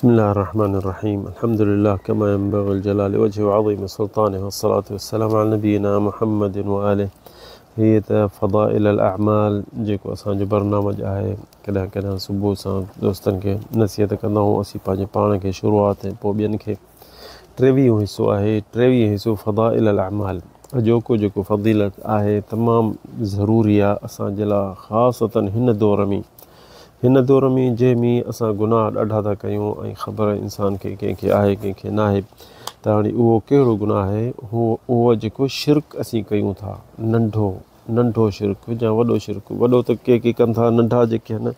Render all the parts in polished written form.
بسم الله الرحمن الرحيم الحمد لله كما ينبغي الجلال وجهه وعظيم سلطانه والصلاة والسلام على نبينا محمد وآله. هي ته فضائل الاعمال جيڪو اسان جو برنامج آهي، ڪڏهن ڪڏهن صبح سان دوستن کي نصيحت ڪندا آهيون، اسين پنهنجي پاڻ کي شروعات ۽ پوء ٻين کي. ٽيويهون حصو آهي، ٽيويهون حصو فضائل الاعمال. اڄوڪو جيڪو فضيلت آهي تمام ضروري آهي اسان جي لاء، خاصتاً هن دور ۾، هن دور ۾ جنهن ۾ اسان گناهه ڏاڍا ٿا ڪيون ۽ خبر انسان کي ڪنهن کي آهي ڪنهن کي ناهي. ته هاڻي اهو ڪهڙو گناهه آهي؟ هو اهو جيڪو شرڪ اسين ڪيون ٿا، ننڍو ننڍو شرڪ يا وڏو شرڪ. وڏو ته ڪي ڪي ڪن ٿا، ننڍا جيڪي آهن،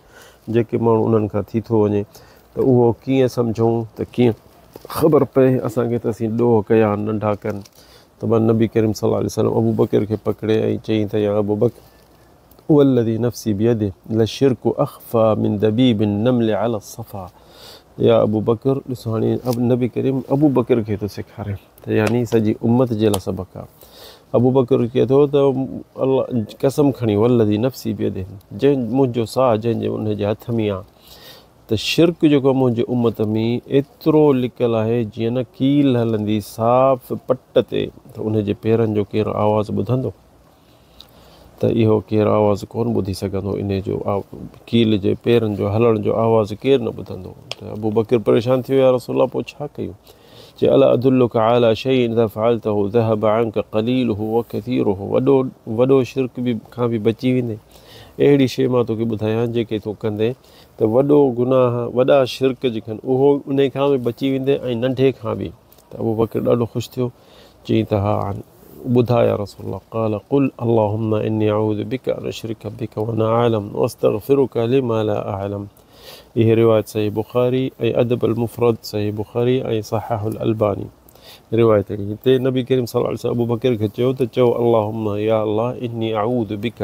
جيڪي ماڻهو انهن کان ٿي ٿو وڃي، ته اهو ڪيئن سمجهون، ته ڪيئن خبر پئي اسان کي ته اسين ڏوهه ڪيا آهن ننڍا ڪن. ته نبي ڪريم صلي الله عليه وسلم ابو بڪر کي پڪڙي ۽ چيائين ته يا ابو بڪر، والذي نفسي بيده للشرڪ اخفي من دبيب النمل علي الصفا. يا ابو بڪر، ڏسو هاڻي نبي ڪريم ابو بڪر کي ٿو سيکاري ته يعني سڄي امت جي لاء سبق آ. ابو بڪر چئي ٿو ته الله قسم کڻي، والذي نفسي بيده، جنهن منهنجو ساهه جنهن جي ان جي هٿ ۾ آ، ته شرڪ جيڪو منهنجي امت ۾ ايترو لڪل آهي جيئن نه ڪيل هلندي صاف پٽ تي ته ان جي پيرن جو ڪير آواز ٻڌندو؟ ته اهو ڪير آواز ڪونه ٻڌي سگهندو، انهي جو ڪيل جي پيرن جو هلڻ جو آواز ڪير نه ٻڌندو. ته ابوبڪر پريشان ٿي ويو، يا رسول الله پوء ڇا ڪيون؟ چي الا ادلک علي شيء اذا فعلته ذهب عنک قليله وڪثيره، وڏو وڏو شرڪ به کان به بچي ويندين، اهڙي شيء مان توکي ٻڌايان جيڪي تون ڪندين ته وڏو گناهه وڏا شرڪ جيڪي آهن اهو انهي کان به بچي ويندين ۽ ننڍي کان به. ته ابوبڪر ڏاڍو خوش ٿيو، چيائين ته ها ٻڌاء يا رسول الله. قال قل اللهم اني اعوذ بک ان اشرک بک وانا اعلم واستغفرک لما لا اعلم. اهي روايت صحيح بخاري ۽ ادب المفرد صحيح بخاري ۽ صححه الالباني روايت آهي. هتي نبي ڪريم صلي الله عليه وسلم ابوبڪر کي چيو ته چئو اللهم يا الله اني اعوذ بک،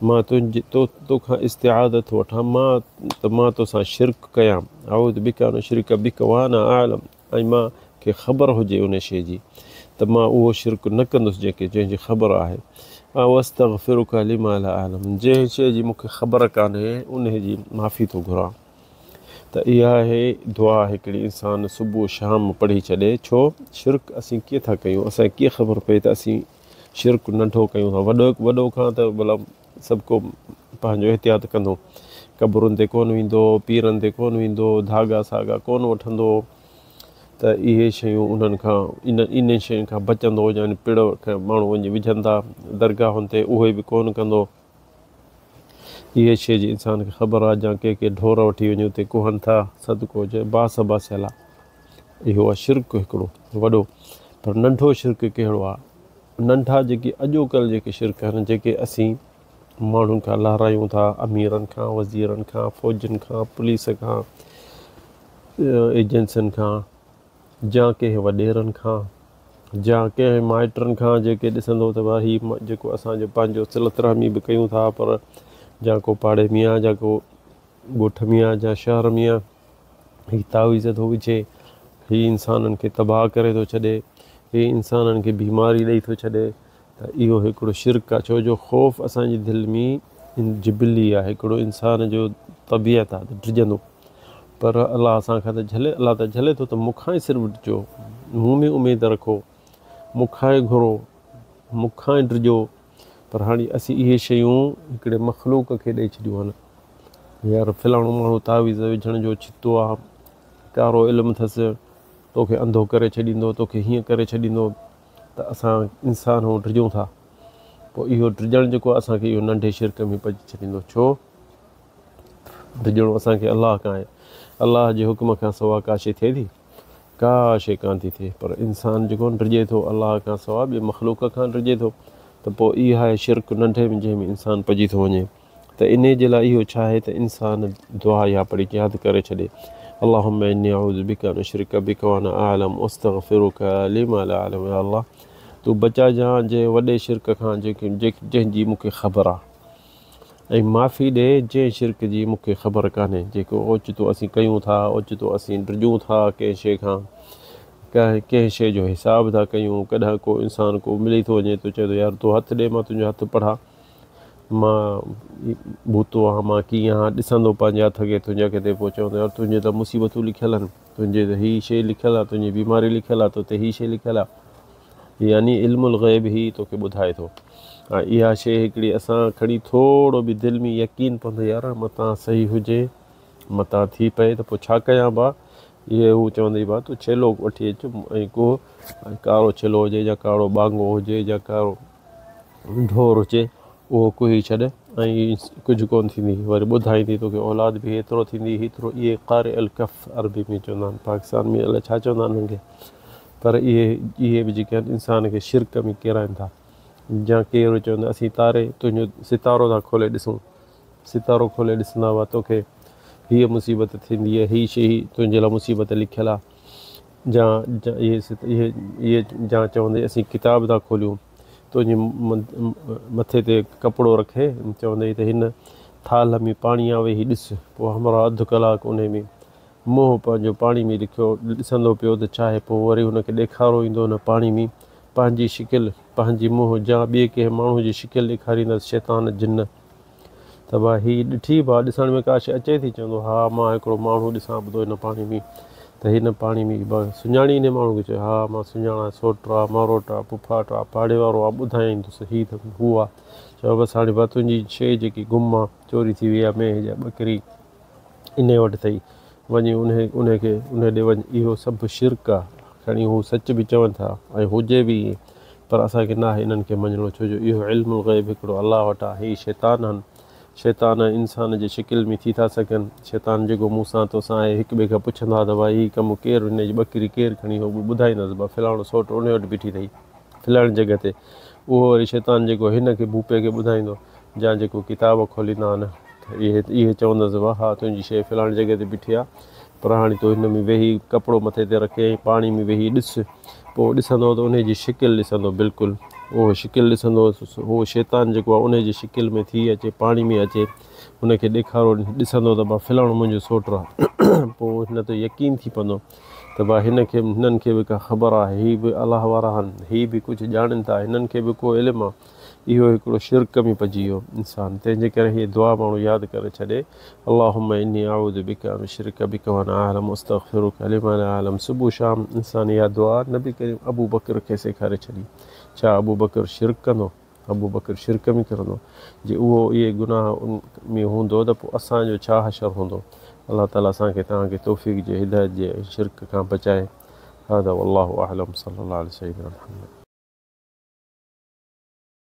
مان تنهنجي توکان استعاذت ٿو وٺان مان ته مان توسان شرڪ ڪيان، اعوذ بک ان اشرک بک وانا اعلم، ۽ مان کي خبر هجي ان شيء جي ته مان اهو شرڪ نه ڪندس جنهن کي جنهن جي خبر آهي. واستغفرک لما لا اعلم، جنهن شيء جي مون کي خبر ڪانهي انهي جي معافي ٿو گهران. ته اها آهي دعا هڪڙي انسان صبح شام پڙهي ڇڏي. ڇو شرڪ اسين ڪيئن ٿا ڪيون، اسان کي ڪيئن خبر پئي ته اسين شرڪ ننڍو ڪيون ٿا؟ وڏو وڏو کان ته ڀلا سڀ ڪو پنهنجو احتياط ڪندو، قبرن تي ڪونه ويندو، پيرن تي ڪونه ويندو، ڌاڳا ساڳا ڪونه وٺندو، ته اهي شيون انهن کان انهن شين کان بچندو. يعني پڙ کي ماڻهو وڃي وجهن ٿا درگاهن تي، اهي به ڪونه ڪندو. اهي شيء جي انسان کي خبر آهي، جا ڪي ڪي ڍور وٺي وڃي اتي ڪهن ٿا، صدقو هجي باس باسيل آهي، اهو آهي شرڪ هڪڙو وڏو. پر ننڍو شرڪ ڪهڙو آهي؟ ننڍا جيڪي اڄوڪلهه جيڪي شرڪ آهن، جيڪي اسين ماڻهن کان لهرايون ٿا، اميرن کان، وزيرن کان، فوجين کان، پوليس کان، ايجنسين کان، جا ڪنهن وڏيرن کان، جا ڪنهن مائٽن کان، جيڪي ڏسندو ته ڀا هي جيڪو اسان جو پنهنجو صلت رحمي به ڪيون ٿا، پر جا ڪو پاڙي ۾ آ، جا ڪو ڳوٺ ۾ آ، جا شهر ۾ آ، هي تعويذ ٿو وجهي، هي انسانن کي تباهه ڪري ٿو ڇڏي، هي انسانن کي بيماري ڏئي ٿو ڇڏي، ته اهو هڪڙو شرڪ آهي. ڇو جو خوف اسان جي دل ۾ جبلي آهي، هڪڙو انسان جو طبيعت آهي ته ڊڄندو، پر الله اسان کان ته جهلي، الله ته جهلي ٿو ته مون کان ئي صرف ڊڄو، مون ۾ اميد رکو، مون کان ئي گهرو، مون کان ئي ڊڄو. پر هاڻي اسين اهي شيون هڪڙي مخلوق کي ڏئي ڇڏيون آهن. يار فلاڻو ماڻهو تعويذ وجهڻ جو ڇتو آ، ڪارو علم اٿس، توکي انڌو ڪري ڇڏيندو، توکي هيئن ڪري ڇڏيندو، ته اسان انسان هون ڊڄون ٿا. پوء اهو ڊڄڻ جيڪو آ اسان کي اهو ننڍي شرڪ ۾ پئجي ڇڏيندو. ڇو ڊڄڻو اسان کي الله کان آهي. الله جي حڪم کان سوا ڪا شيء ٿئي ٿي؟ ڪا شيء ڪانه ٿي ٿئي. پر انسان جيڪو ڊڄي ٿو الله کان سوا ٻي مخلوق کان ڊڄي ٿو، ته پوء اها آهي شرڪ ننڍي ۾ جنهن ۾ انسان پئجي ٿو وڃي. ته انهي جي لاء اهو ڇا آهي ته انسان دعا اها پڙهي ياد ڪري ڇڏي، اللهم اني اعوذ بک ان اشرک بک وانا اعلم واستغفرک لما لا اعلم. يا الله تون بچائجان جنهن وڏي شرڪ کان جنهن جي مون کي خبر آهي، ۽ معافي ڏي جنهن شرڪ جي مون کي خبر ڪانهي، جيڪو اوچتو اسين ڪيون ٿا، اوچتو اسين ڊڄون ٿا ڪنهن شيء کان، ڪنهن شيء جو حساب ٿا ڪيون. ڪڏهن ڪو انسان ڪو ملي ٿو وڃي ته چئي ٿو يار تون هٿ ڏي مان تنهنجو هٿ پڙهان. مان ڀوتو آهيان مان ڪيئن آهيان ڏسندو پنهنجي هٿ کي تنهنجي کي پوء چوندو يار تنهنجي ته مصيبتون لکيل آهن تنهنجي ته هي شيء لکيل آهي تنهنجي بيماري لکيل آهي تو تي هي شيء لکيل آهي يعني علم الغيب هي توکي ٻڌائي ٿو ۽ اها شيء هڪڙي اسان کڻي ٿورو به دل ۾ يقين پوندو يار متان صحيح هجي متان ٿي پئي ته پوء ڇا ڪيان ڀا اهي هو چوندئي ڀا تون ڇيلو وٺي اچ ۽ ڪو ڪارو ڇيلو هجي يا ڪارو ٻانگو هجي يا ڪارو ڍور هجي اهو ڪهي ڇڏ ۽ ڪجهه ڪونه ٿيندي وري ٻڌائيندي توکي اولاد به هيترو ٿيندي هيترو اهي قارئ الڪف عربي ۾ چوندا آهن پاڪستان ۾ الائي ڇا چوندا آهن انهن کي پر اهي اهي به جيڪي آهن انسان کي شرڪ ۾ ڪيرائن ٿا يا ڪير چوندو اسين تاري تنهنجو ستارو ٿا کولي ڏسون ستارو کولي ڏسندا هئا توکي هيء مصيبت ٿيندي هي شيء تنهنجي لاء مصيبت لکيل آهي جا اهي اهي جا چوندي اسين ڪتاب ٿا کوليون تنهنجي مٿي تي ڪپڙو رکي چوندئي ته هن ٿالهه ۾ پاڻي آ ويهي ڏس. پوء همراهه اڌ ڪلاڪ انهي ۾ منهن پنهنجو پاڻي ۾ رکيو ڏسندو پيو ته ڇاهي پوء وري هن کي ڏيکارو ايندو ان پاڻي ۾ پنهنجي شڪل پنهنجي منهن جا ٻئي ڪنهن ماڻهو جي شڪل ڏيکاريندس شيطان جن ته ڀاء هي ڏٺي ڀاء ڏسڻ ۾ ڪا شيء اچي ٿي؟ چوندو ها مان هڪڙو ماڻهو ڏسان پيو هن پاڻي ۾ ته هن پاڻي ۾ ڀاء سڃاڻي انهي ماڻهو کي؟ چيو ها مان سڃاڻان سوٽ آ ماروٽ آ پڦاٽ آ پاڙي وارو آ ٻڌايائيندس هي ته هو آ چيو بس هاڻي ڀاء تنهنجي شيء جيڪي گم آ چوري ٿي وئي آ مينهن يا ٻڪري انهي وٽ اٿئي وڃي انهي انهي کي انهي ڏي وڃ اهو سڀ شرڪ آ کڻي هو سچ به چون ٿا ۽ هجي به ائين پر اسان کي ناهي انهن کي مڃڻو ڇو جو اهو علم الغيب هڪڙو الله وٽ آهي هي شيطان آهن شيطان انسان جي شڪل ۾ ٿي ٿا سگهن شيطان جيڪو مون سان تو سان آهي هڪ ٻئي کان پڇندا ته ڀائي هي ڪم ڪير هن جي ٻڪري ڪير کڻي هو به ٻڌائيندس ڀا فلاڻو سوٽ انهي وٽ بيٺي اٿئي فلاڻي جڳهه تي اهو وري شيطان جيڪو هن کي ڀوپي کي ٻڌائيندو جا جيڪو ڪتاب کوليندا آهن ته اهي اهي چوندس ڀا ها تنهنجي شيء فلاڻي جڳهه تي بيٺي آهي پر هاڻي تون هن ۾ ويهي ڪپڙو مٿي تي رکي ۽ پاڻي ۾ ويهي ڏس پوء ڏسندو ته انهي جي شڪل ڏسندو بلڪل اهو شڪل ڏسندو اهو شيطان جيڪو آهي انهي جي شڪل ۾ ٿي اچي پاڻي ۾ اچي هن کي ڏيکارو ڏسندو ته ڀا فلاڻو منهنجو سوٽ آهي پوء هن تي يقين ٿي پوندو ته ڀا هن کي هنن کي به ڪا خبر آهي هي به الله وارا آهن هي به ڪجهه ڄاڻن ٿا هنن کي به ڪو علم آهي اهو هڪڙو شرڪ ۾ پئجي ويو انسان تنهن جي ڪري هيء دعا ماڻهو ياد ڪري ڇڏي اللهم اني اعوذ بک ان اشرڪ بک وانا اعلم واستغفرک لما لا اعلم صبح شام انسان اها دعا نبي ڪريم ابوبڪر کي سيکاري ڇڏي ڇا ابوبڪر شرڪ ڪندو ابوبڪر شرڪ ۾ ڪرندو جي اهو اهي گناهه ۾ هوندو ته پوء اسان جو ڇا حشر هوندو الله تعالي اسان کي توهان کي توفيق جي هدايت جي ۽ شرڪ کان بچائي هذا والله اعلم صلي الله علي سيدنا محمد.